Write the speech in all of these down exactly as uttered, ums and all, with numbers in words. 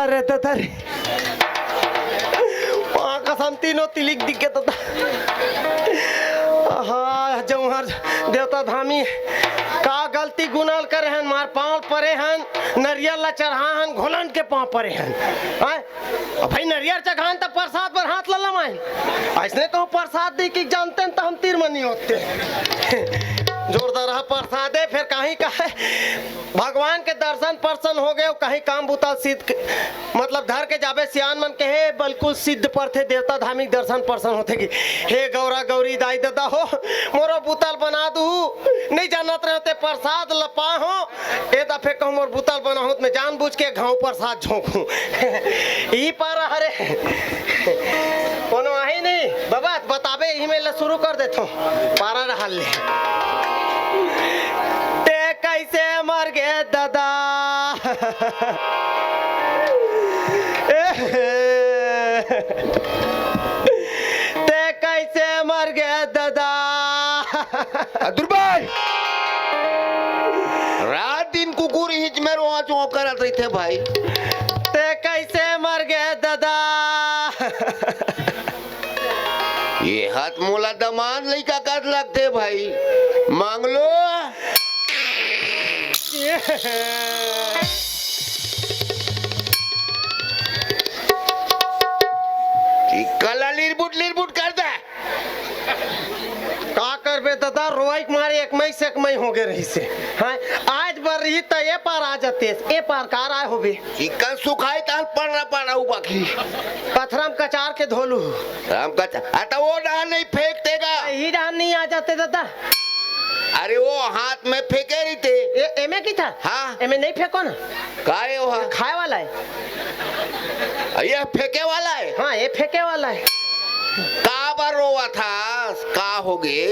रे ददा रे, माँ कसम तीनों तिलिक दिखे ददा। आहा, जौहर देवता धामी, का गलती गुनाल करे हन, मार पाँव परे हन, नरियर ला चढ़ा हन, घोलन के पाँव परे हन। आय, अब भाई नरियर चघान त प्रसाद बर हाथ ला लमाइन। अइसने कहूँ प्रसाद दी कि जानते त हम तीर मनी होते। जोरदार रहा प्रसाद है, फिर कहीं का है। भगवान के दर्शन परसन हो गए, कहीं काम बुता सिद्ध के, मतलब धर के जाबे सियान मन के हे, बिल्कुल सिद्ध परथे देवता धामी के दर्शन परसन होथे कि हे गौरा गौरी दाई ददा हो, मोरो बुता ल बना दू, नहीं जानत रहे ते प्रसाद ल पाहूँ, ए दफे कहूँ मोर बुता ल बनाहूँ त मैं जानबूझ के घाव प्रसाद झोंकूँ। ई पारा हरे। कोनो आही नहीं बाबा, त बताबे, इही में ले शुरू कर देथों। पारा रहल ले। ते कैसे मर गे ददा? ते कैसे मर गे ददा? अ, दुर्बल! रात दिन कुकुर हिच में रोआ चोआ करत रहिथे भाई। ते कैसे मर गे ददा? ये हाथ मोला दमान लइका कस लगथे भाई। मांगलो। कला लिरबुट लिरबुट कर दे। का करबे ददा, रोई के मारे एक मई से एक मई हो गए रहिसे। हैं, आज बर रही त ए पार आ जाते, ए पार कार आए होबे। चिकन सुखाई ताल पड़ रहा पड़ा उ बाकी। पथरा म कचार के धोलू। हम कच-, आ त वो डहर नहीं फेंकते का? यही डहर नहीं आ जाते ददा। अरे वो हाथ में फेंके रहिते। ए, एमे की था? हाँ। एमे नहीं फेंको ना। का है वो? ये खाए वाला है। ये फेंके वाला है? हाँ, ये फेंके वाला है। का बर रोवा था? का हो गे?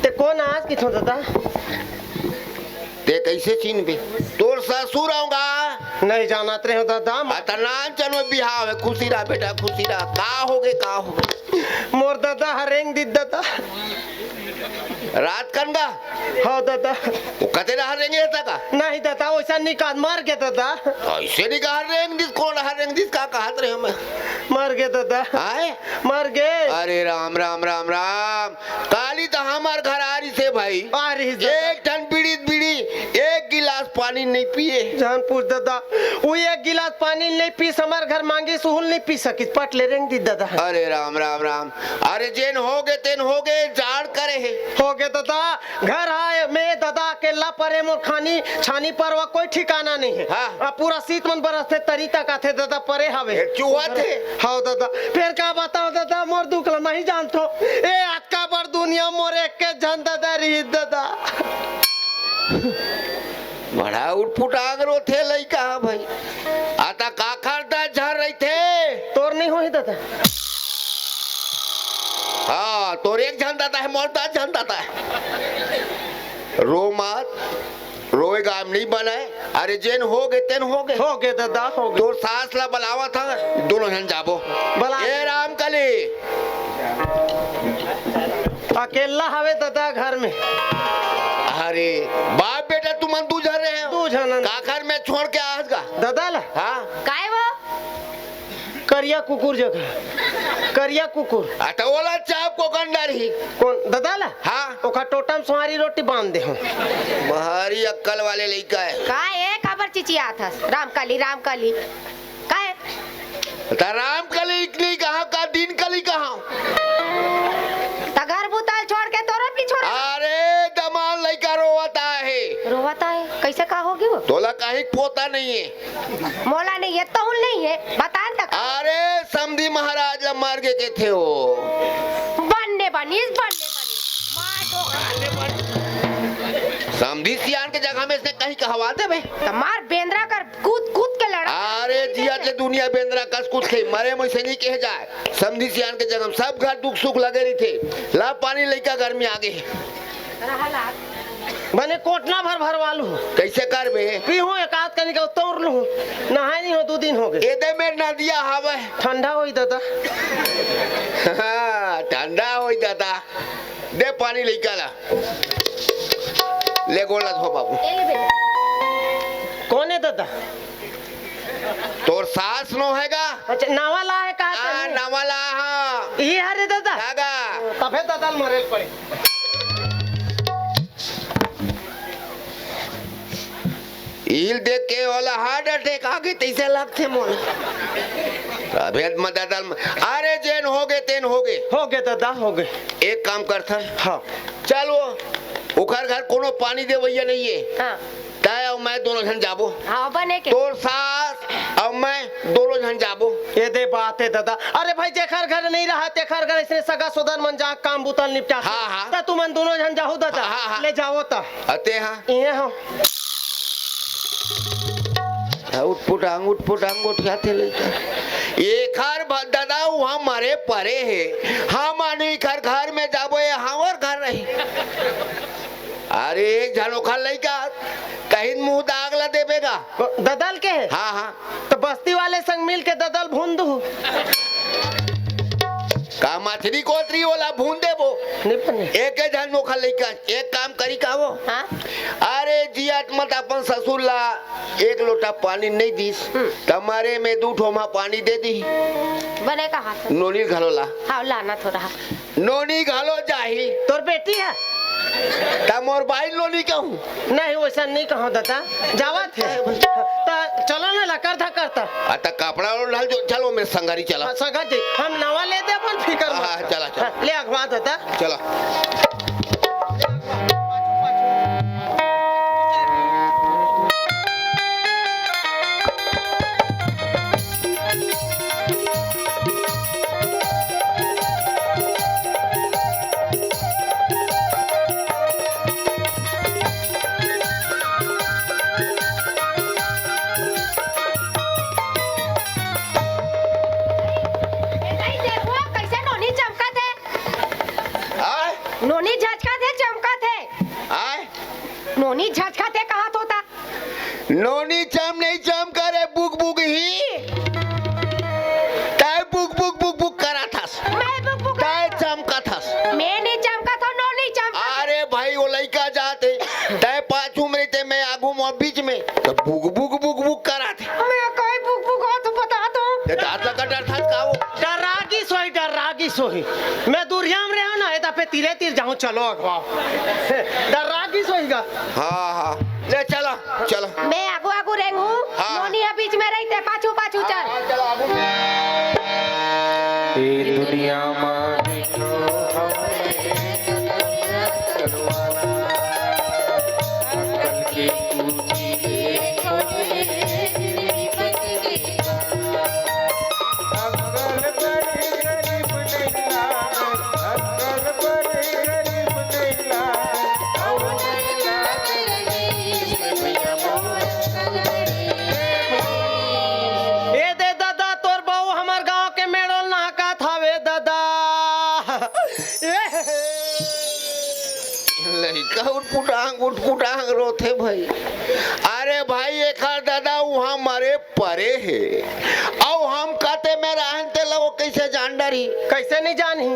ते कौन आज की थो ददा? ते कैसे चिन्हबे? तोर ससुर आऊंगा। नहीं जानत रहे हो दादा। अतना चलो बिहाव है, खुशी रहा बेटा, खुशी रहा। का हो गे, का हो गे? मोर दादा हरेंग दिस दादा। रात कन गा? हाँ दादा। वो कते रहा रेंगे था का? नहीं दादा, वैसा निकाल मर गया दादा। ऐसे नहीं कहा रेंग दिस, कौन रहा रेंग दिस, का कहत रहे मैं? मर गया दादा। आए? मर गए। अरे राम, राम, राम, राम। काली त हमर घर आ रहिसे भाई। आ रहिसे। एक ठन बीड़ी, बीड़ी, एक गिलास पानी नहीं पिए। जान पूछ दादा, वो एक गिलास पानी नहीं पीस, हमर घर मांगी सुहुल नहीं पी सकिस, पट ले रेंग दिस दादा। अरे राम, राम, राम। अरे जेन हो गे, तेन हो गे, जाड़ करे हे। हो गे दादा, घर आए में दादा अकेला परे मोर खानी, छानी परवा कोई ठिकाना नहीं है। हाँ। अब पूरा सीत मन बरसथे तरी तक आथे दादा परे हवे। ए, चूहा थे। हाँ दादा, फिर का बताओ दादा, मोर दुख ल नहीं जानथो। ए, अतका बड़ दुनिया मोर एक के झन दादा रही दादा। बड़ा उटपुटांग रोथे लइका ह भाई। आता काखर दा झर रहिथे। तोर नहीं होही दादा। हाँ, तोर एक झन दादा है, मोर दस झन दादा है। रो मत, रोए गाम नहीं बने। अरे जेन हो गे, तेन हो गे। हो गे दादा, हो गे। तोर सास ला बलावा था, दोनों झन जाबो। बला ए दे। रामकली। अकेला हवे दादा घर में। अरे बाप बेटा तुमन दू झन रहे हो। दू झन। काखर में छोड़ के आज का? दादा ला। हाँ। काय वो? करिया कुकुर जगह। करिया कुकुर। आ, त ओला चाप को गंडा रही। कौन? दादा ला? हाँ। ओखर टोटम सोहारी रोटी बांध दे हूँ। भारी अक्कल वाले लइका है। का ए, काबर चिचियात हस? रामकली, रामकली। का ए? त रामकली नहीं कहा, का दिन कली कहा? त घर बुताल छोड़ के तोरो पीछोड़ा। अरे, दमाल लइका रोवत आहे। रोवत आहे? कैसे का होगी वो? तोला कहीं पोता नहीं है। मोला नहीं है, तहुल नहीं है, बता न तक। अरे, समधी महाराज ला मर गे कथे हो। बनने बनिस, बनने बनिस। मार दो। समधी सियान के जगह में इसने कहीं कहवा देबे। त मार बेंदरा कर कूद कूद के लड़ा। अरे, जियत ले दुनिया बेंदरा कस कूद के मरे, मोसे नहीं कहे जाए। समधी सियान के जगह में सब घर दुख सुख लगे रहिथे। ला पानी लइका गर्मी आगे। बने कोटना भर भरवा लूँ। कैसे करबे? पीहूँ एक आध कनिका तौर लूँ। नहाए नहीं हो, दू दिन हो गए। एदे में नदिया हवे। ठंडा होई दादा। हाँ, ठंडा होई दादा। दे पानी लइका ला। ले गोड़ ला धो बाबू। कौन है दादा? तोर सास नो हे गा? अच्छा, नवा ला हे का आ, तनी? नवा ला हा। ये हरे दादा। का गा? तभे दादा ल मरे ल पड़े। इल देख के ओला heart attack आ गे तइसे लगथे मोला। अभेद म दादा ल म-, अरे जेन होगे तेन होगे। होगे दादा, होगे। एक काम करथन। हाँ। चल वो, ओखर घर कोनो पानी देवइया नइ हे। हाँ। तैं अउ मैं दोनों झन जाबो। हाँ, बने के। तोर सास अउ मैं दोनों झन जाबो। ये दे बात हे दादा। अरे भाई, जेखर घर नइ रहा, तेखर घर अइसने सगा सोदर मन जा काम बुता ल निपटा। हाँ, हाँ। त तुमन दोनों झन जाहू दादा। हाँ, हाँ। ले जावो त। अते हाँ। ये हो। उठपुटांग, उठपुटांग गोठियाथे लइका। एखर भ-, दादा उहाँ मरे परे हे। हम आनी एखर घर में जाबो, ये हमर घर रही। अरे, एक झन ओखर लइका, कहीं मुंह दाग ला देबे गा। ददल के हे? हाँ, हाँ। त बस्ती वाले संग मिल के ददल भून दू। का मछरी कोतरी ओला भून देबो? नहीं बने। एक झन ओखर लइका, एक काम करी का वो? हाँ? अरे, जियत मत अपन ससुर ला एक लोटा पानी नहीं दीस, हम्म। त मरे में दू ठोमा पानी दे दी। बने कहा था। नोनी घलो ला। हाँ, लाना थोड़ा। नोनी घलो जाही। तोर बेटी हे? त मोर बाई नोनी कहूँ। नहीं, वइसन नहीं कहूँ दादा। जावत हे। त चलो ना, लकर धकर त। आ, त कपड़ा ओढ़ल जो, चलो मेरे संगरी चला। हाँ, संगत जी, हम नवा ले दे, अपन फिकर मत हाँ, कर। चला, चला। हाँ, ले अगवा दादा। चला। ए दाई, देखो, कइसे नोनी चमकत हे। आय? नोनी झचकत हे, चमकत हे। आय? नोनी झचकत हे, कहत होता। नोनी चम नहीं चम करे, बुक बुक ही। तैं बुक बुक बुक बुक करत हस। मैं बुक बुक तैं चमकत हस। मैं नहीं चमकत हूँ, नोनी चमकत। अरे भाई, वो लइका जात हे, तैं पाछू में रहिते, मैं आगू में बीच में, त बुक बुक बुक बुक करत हे। मैं कहीं बुक बुक हो तो बता दो। ये दांत ला का डरथस का वो? डर्रा गिस होही, डर्रा गिस होही। मैं दुरिहा में रहेंव ना, एदा पे तीरे तीर जाहूँ, चलो अगवा। डर्रा गिस होही गा। हाँ, हाँ। ले चला, चला। मैं आगू आगू रेंगहूँ, हाँ। नोनी ह बीच में रहिथे, पाछू पाछू चल। हाँ, चला आगू। ए दुनिया मा ए दे ददा, तोर बहू हमर गांव के मेड़ो ल नहकात हवे ददा। लइका उटपुटांग उटपुटांग रोथे भाई। अरे भाई, एखर ददा उहाँ मरे परे हे, अउ हम कते में रहन तेला वो कइसे जान डरही? कइसे नहीं जानही?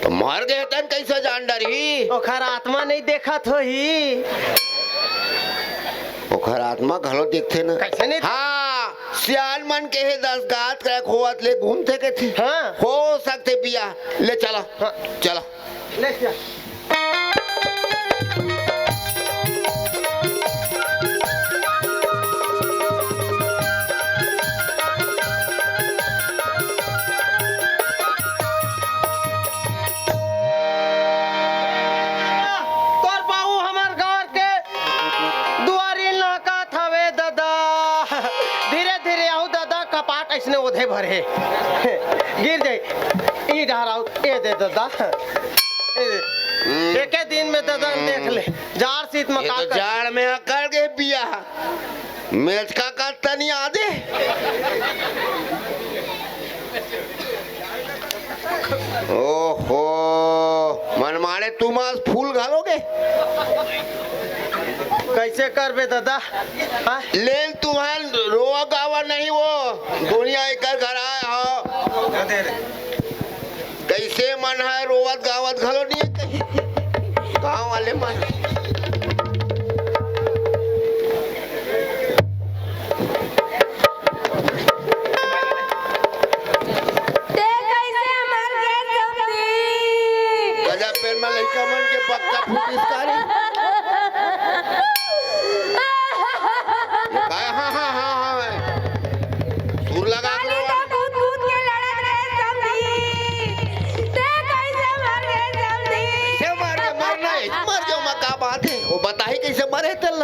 त मर गे तन कइसे जान डरही? ओखर आत्मा नहीं देखत होही। ओखर आत्मा घलो देखथे ना। कइसे नहीं? हाँ, सियान मन के हे दस गात का खोवत ले घूमथे कथे। हाँ। हो सकथे बिया। ले चला। हाँ। चला। ले चल। तोर बहू हमर घर के दुआरी नहकात हवे ददा। धीरे धीरे आहू ददा, कपाट अइसने ओधे भरे हे। गिर जाई। ई डहर आऊ, ए दे ददा। ए दे। हम्म। एके दिन में ददा देख ले। जाड़ शीत में ये का तो कर जाड़ में अकड़ गे बिया। मेचका का तनी आदे। ओहो, मनमाड़े तुम आज फूल घालोगे? कइसे करबे ददा? हाँ? लेन तुम्हार रोवा गावा नहीं वो, दुनिया एकर घर आए हो। कइसे मन है, रोवत गावत घलो नहीं है कहीं। गाँव वाले मन।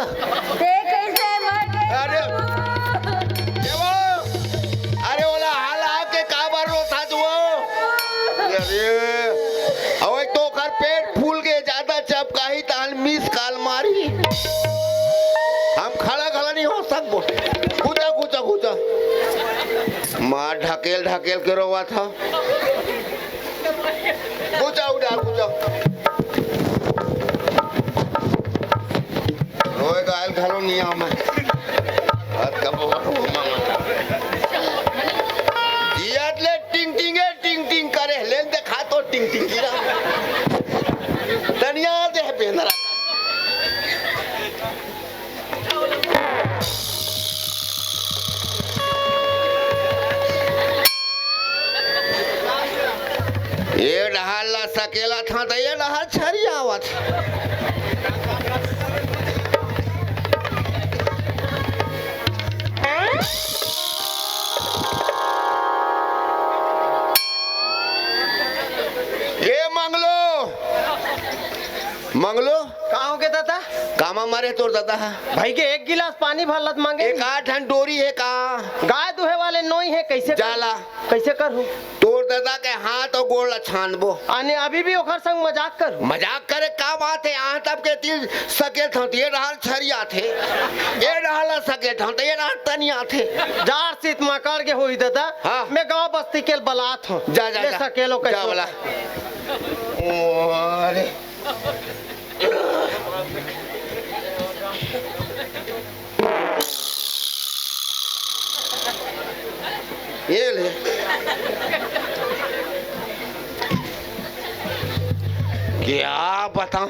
ते कइसे मर गे अरे, बाबू? ए वो, अरे ओला हला के काबर रोथा तू? अरे, अउ एक तो ओकर पेट फूल के जादा चपकाही, तहन मिस कॉल मारी। हम खड़ा खड़ा नहीं हो सकबो। कूदा, कूदा, कूदा। माँ ढकेल ढकेल के रोवा था। कूदा उड़ा, कूदा। रोए गायल घलो नहीं आवे। हाथ का पकड़, ओ मामा। जियत ले टिंग टिंग ए, टिंग टिंग करे, लेन देखा तो टिंग टिंग की ना। तनिया दे बेंदरा। ये डहार ला सकेला था, तो ये डहार छरियावत। ए मंगलू, मंगलू। का हो गे दादा? कामा मरे तोर दादा हा? भाई के एक गिलास पानी भर लत मांगे। एक आठ ठन डोरी हे का? गाय दुहे वाले नोई हे, कइसे कर-, जाला। कइसे करहूं? तोर दादा के हाथ अउ गोड़ ला छानबो। आने अभी भी ओखर संग मजाक करहूं? मजाक करे का बात हे? आह तब के तीर सकेल थंतिए डहार छरियाथे। ए डहार ला सकेल थंतिए डहार तनियाथे। जार सीत मा कर गे होही दादा। हाँ। मैं गांव बस्ती के बलात हूं। जा, जा, ले जा। सकेलो जा कइसे? बोला। अरे। ये ले। क्या बताऊं?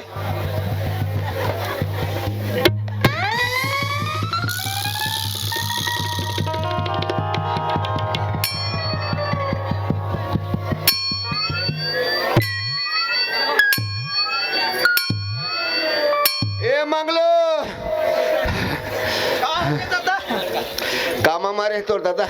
ए मंगलू। का हो गे दादा? कामा मारे तोर दादा?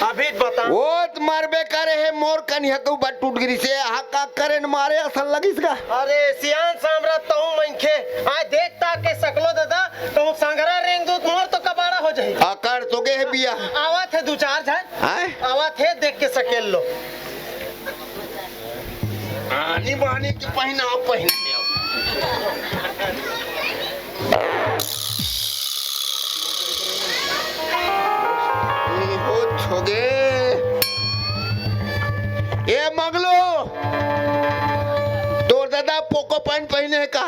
अभी बता। वो त मरबे करे हे, मोर कनिहा के ऊपर टूट गिरिस हे, हाका करे न मारे असन लगिस गा। अरे सियान सामरा तहूं मनखे, आय देख ताक के सकलो दादा, कहूं संघरा रेंग दूत मोर तो कबाड़ा हो जाही। अकड़ तो गे हे बिया। आवत हे दू चार झन। आय? आवत हे, देख के सकेल लो। आनी बानी के पहिनाव पहिने। ए हो छोगे। ए मंगलू, तोर दादा पोको पैंट पहिने हे का?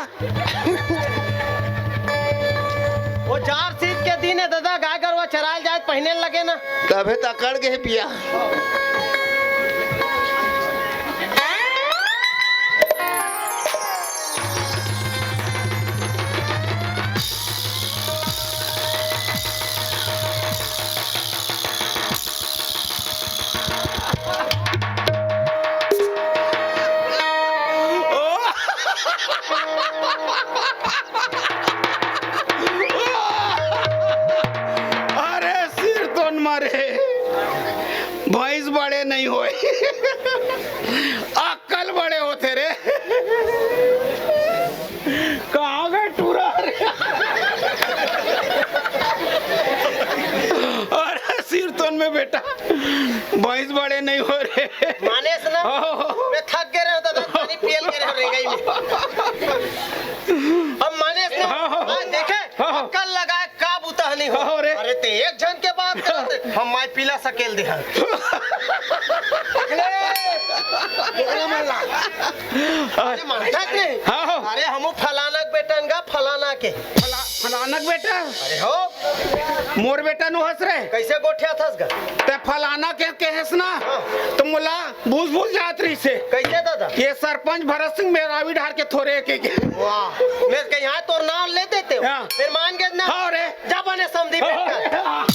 वो जार सीत के दिन हे दादा, गाय गरवा चराय ल जाय त पहिने लगे ना। तभे त अकड़ गे हे पिया। अरे सिरतोन मरे, भैंस बड़े नहीं होय, अक्कल बड़े होथे रे। कहाँ गए टूरा रे? अरे सिरतोन में बेटा, भैंस बड़े नहीं होय रे। मानेस ना? हो, हो, हो। मैं थक गे रहेंव दादा, पानी पियल गे रहेंव रेंगई में। अब मानेस ना? हो, हो। हाँ, देखे? हो, हो। अक्कल लगाय का बुता नहीं हो। हो रे। अरे ते एक झन के बात करत हे, हम माई पीला सकेल दे हन। अरे, बोकरा मन ला। अरे मानता कि नहीं? हाँ, हो। अरे हमू फलाना के बेटन गा, फलाना के। फला-, फलाना के बेटा? अरे हो। मोर बेटा नु हस रे। कइसे गोठियाथस गा? ते फलाना के केहेस ना, हाँ। त मोला भूस भूस जात रहिसे। कइसे दादा? ये सरपंच भरत सिंह मेरावी ढार के थोरे के, के। वाह, मैं कहीं हाँ तोर नाम ले देते हो। हाँ। फिर मान गए ना? हाँ रे। जा बने समधी हाँ। बेटा।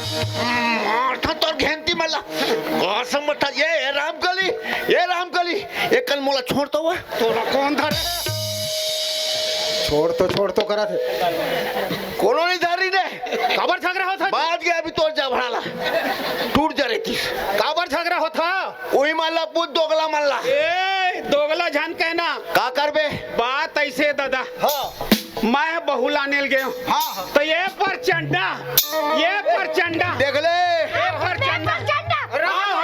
मारथा तोर घेंटी मला। कसम बता, ये रामकली, ए रामकली, एकन मोला छोड़ तो वा। तोला कोन धरे? छोड़ तो, छोड़ तो करत हे। कोनो नहीं धरी रे। काबर झगरा होत हे? बात गया अभी तोर जबड़ा ला। टूट जा रे तीस। काबर झगरा होत हे? उही मन ला पूछ, दोगला मन ला। ए, दोगला झन कहना। का करबे? बात ऐसे दादा। हाँ। मैं बहू लाने ल गयो। हाँ, हाँ। तो ये परचंडा, ये परचंडा। देख ले। ये परचंडा। परचंडा। रहा हो।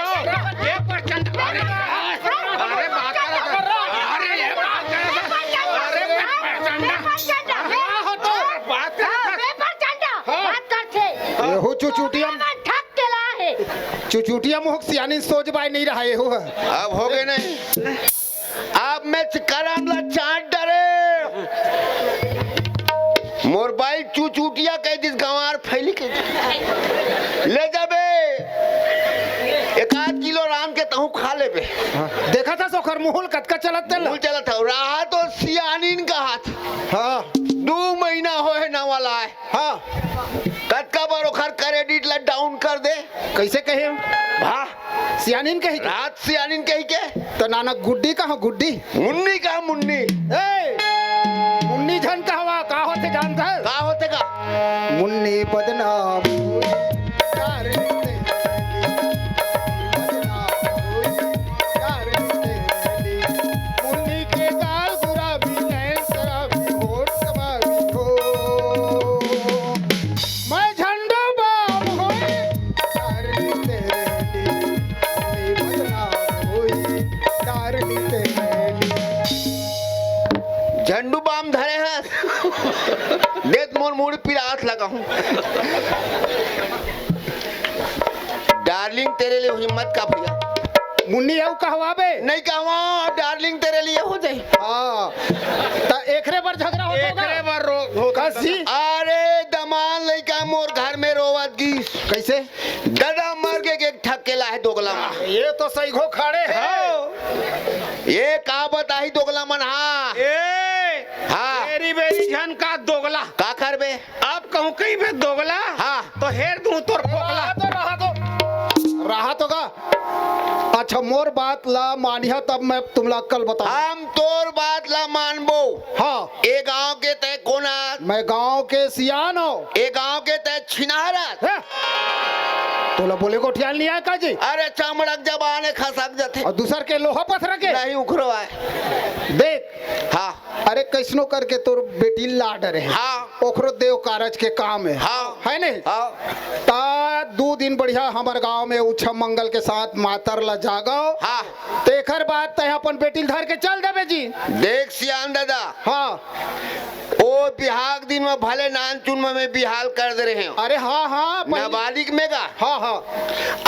ये परचंडा। अरे, अरे, बात कर। अरे, ये बात कर। अरे, परचंडा। रहा हो तो। बात कर। हाँ। बात करथे। एहू चुचुटिया। ठक के ला हे। चुचुटिया मुख सियानी सोच बाय नहीं रहा एहू ह। अब हो गए नहीं। अब मैं च-, करम ला चाट डरे। मोर बाई चुचुटिया कह दिस, गंवार फैली कह दिस। ले जाबे। एक आध किलो रांध के तहूँ खा लेबे। हाँ, देखा था सोखर मुहुल कतका चलत तेला। मुहुल चलत हौ। रहा तो सियानिन का हाथ। हाँ। दू महीना होए हे नवा लाए। हाँ। कतका बार ओखर credit ला down कर दे। कैसे कहे? हाँ। सियानिन कही के? रात सियानिन कही के? तो नाना गुड्डी कहाँ गुड्डी? मुन्नी कहाँ मुन्नी? ए, मुन्नी झन कहवा, का होथे जानत हस? का होथे का? मुन्नी बदनाम होई, यार रे, बदनाम होई, यार रे। मुन्नी के गाल गुलाबी, नैन शराबी, होठ शबाबी हो। मैं झंडू बाम होई, तारनी तेली, होई बदनाम होई, तारनी तेली। झंडू बाम धरे हस, देत मोर मुड़ी पिरात लगा हूँ। Darling तेरे लिए हिम्मत का भैया। मुन्नी अउ कहवाबे? नहीं कहवा, darling तेरे लिए हो जाई। हाँ, त एकरे बर झगरा होत होगा? एकरे बर रो-, होत होगा। कसी? अरे दमान लइका मोर घर में रोवत गिस। कैसे? दादा मर के एक ठक के लाहे दोगला मन। ये तो सही घो खड़े हे। हाँ। ये का बताही दोगला मन, हाँ। ए, हाँ। बेरी बेरी झन का दोगला। का करबे? अब कहूँ कहीं बे दोगला, हाँ। तो हेर दूँ तोर फोकला। रहा तो, रहा तो। रहा तो का? अच्छा, मोर बात ला मानिहा, तब मैं तुमला अक्कल बताऊँ। हम तोर बात ला मानबो। हाँ। ए गांव के तय कोन अस? मैं गांव के सियान हूँ। ए गांव के तय छिनार अस। हैं? तोला बोले गोठियाल नहीं आय का जी? अरे, चमड़क जबान हे, खसक जथे। अउ दूसर के लोहा पथरा के? नहीं उखरवाय। देख। हाँ। अरे, कैसनो करके तोर बेटी ला डरे हे। हाँ। ओखरो देव कारज के काम हे। हाँ। हे नहीं? हाँ। त दू दिन बढ़िया हमर गांव में उछम मंगल के साथ मातर ला जागव। हाँ। तेखर बाद तय अपन बेटी ल धर के चल देबे जी। देख सियान दादा। हाँ। ओ बिहाव के दिन में भले नानचुन में मैं बिहाव कर दे रहे हूँ। अरे हाँ, हाँ, पहले नाबालिग में का? हाँ, हाँ।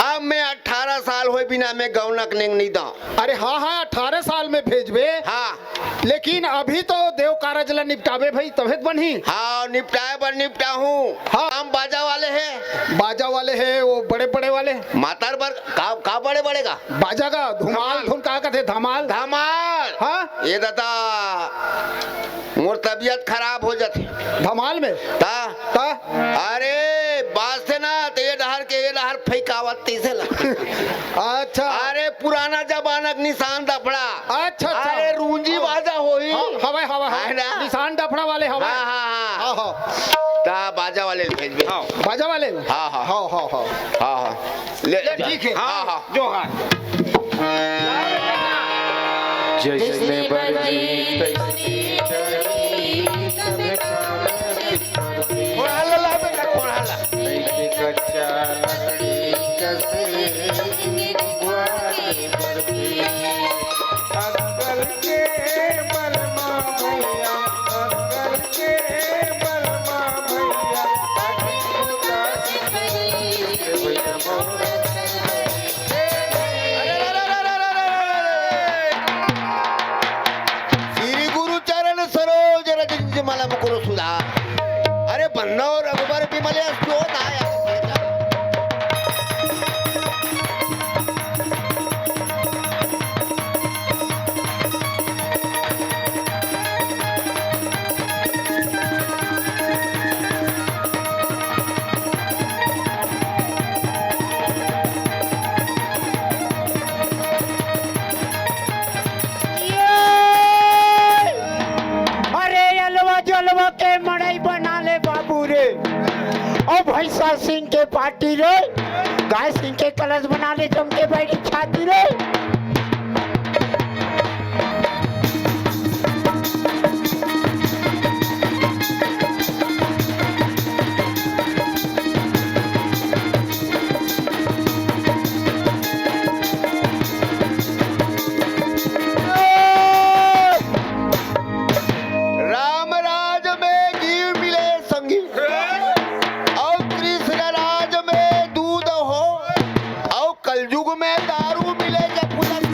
अब मैं अठारह साल होय बिना मैं गौना के नेंग नहीं दंव। अरे हाँ, हाँ, अठारह साल में भेजबे। हाँ। लेकिन अभी तो देव कारज ला निपटाबे भाई, तभे त बनही। हाँ, निपटाए बर निपटाहूँ। हाँ। हम बाजा वाले हे। बाजा वाले हे, वो बड़े बड़े वाले। मातर बर का, का बड़े बड़े का? बाजा का, धुमाल, धमाल। धुन का कथे, धमाल। धमाल। हाँ? ए दादा, मोर तबियत खराब हो जाथे। धमाल में? ता? ता? अरे, बाजथे ना, त ए डहर के ए डहर फेंकावत तइसे ला। अच्छा। अरे, पुराना जमाना के निशान डफड़ा। अच्छा, अच्छा। अरे, रूंजी हाँ। बाजा होही। हाँ, हवय, हवय, हवय। हे ना? निशान डफड़ा वाले हवय। हाँ, हाँ, हाँ। हाँ, हाँ। ता बाजा वाले ल भेजबे। हाँ। बाजा वाले ल? हाँ, हाँ। हाँ, हाँ, हाँ। हाँ, हाँ। ले, ले, ठीक हे। हाँ, हाँ। जोहार। जइसने बरजी तइसने चढ़ी, तबे कामे खोड़ा ला, ला बेटा, खोड़ा ला। नइते कच्चा लकड़ी कसे गुआरे बरजी। अंकल के बलमा भैया, अंकल के बलमा भैया, अभी उदास भैया मोर। श्री गुरु चरण सरोज भैंसा सिंह के पार्टी रे, गाय सिंह के कलश बना ले, जम के बैठी छाती रे। राम राज में घी मिले संगी, अउ कृष्ण राज में दूध हो, अउ कलयुग में दारू मिले जब पुनर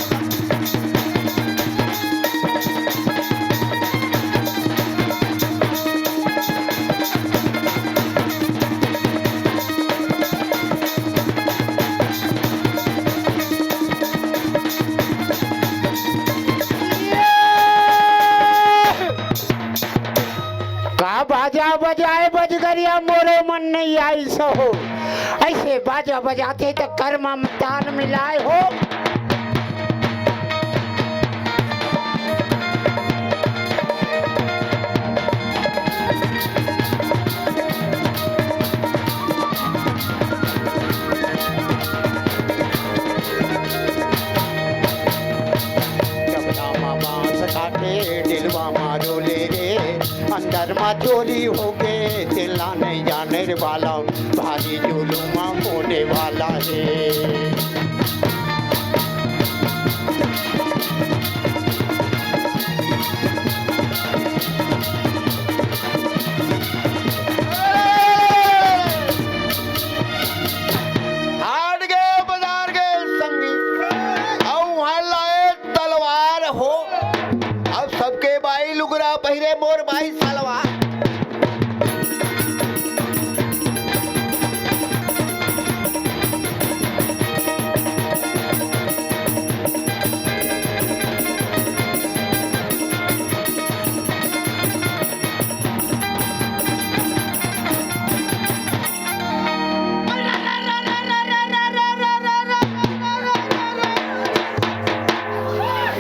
का बाजा बजाए बजगरिया मोरो मन नहीं आई सहो। ऐसे बाजा बजाते त कर्म में ताल मिलाए हो। जब रामा बांस काटे, दिलवा मारो ले रे, अंदर मा चोरी होगे, तेला नहीं जाने रे वाला, भारी जुलुम होने वाला है। हार गए, बाजार गए संगी, अउ वहां लाए तलवार हो। अब सबके बाई लुगरा पहिरे, मोर बाई सलवार।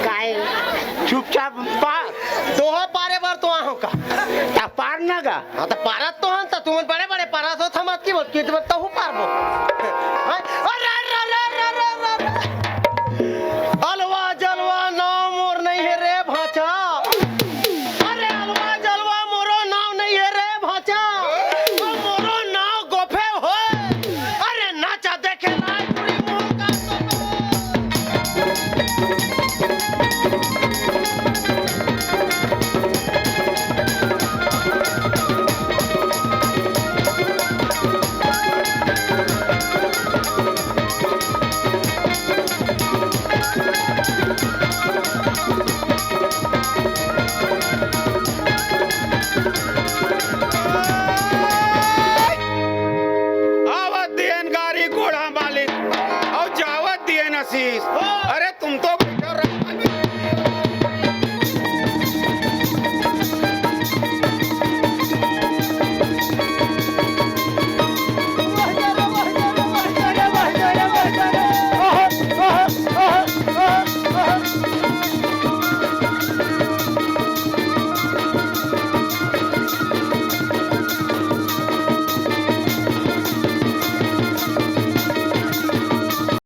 काय? चुपचाप पार। दोहा पारे बर तो आहो का? ता पार ना गा। हाँ, तो पारत तो हन, तो तुमन बड़े-बड़े पारत हो, थमत की बोल, की तुमन तहु पारबो। हाँ? अरे, अरे, अरे। अलवा जलवा नाव मोर नहीं है रे भांचा। अरे, अलवा जलवा मोरो नाव नहीं है रे भांचा। तो मोरो नाव गोफे हो। अरे, नाचा देखे लाल पूरी मुंह का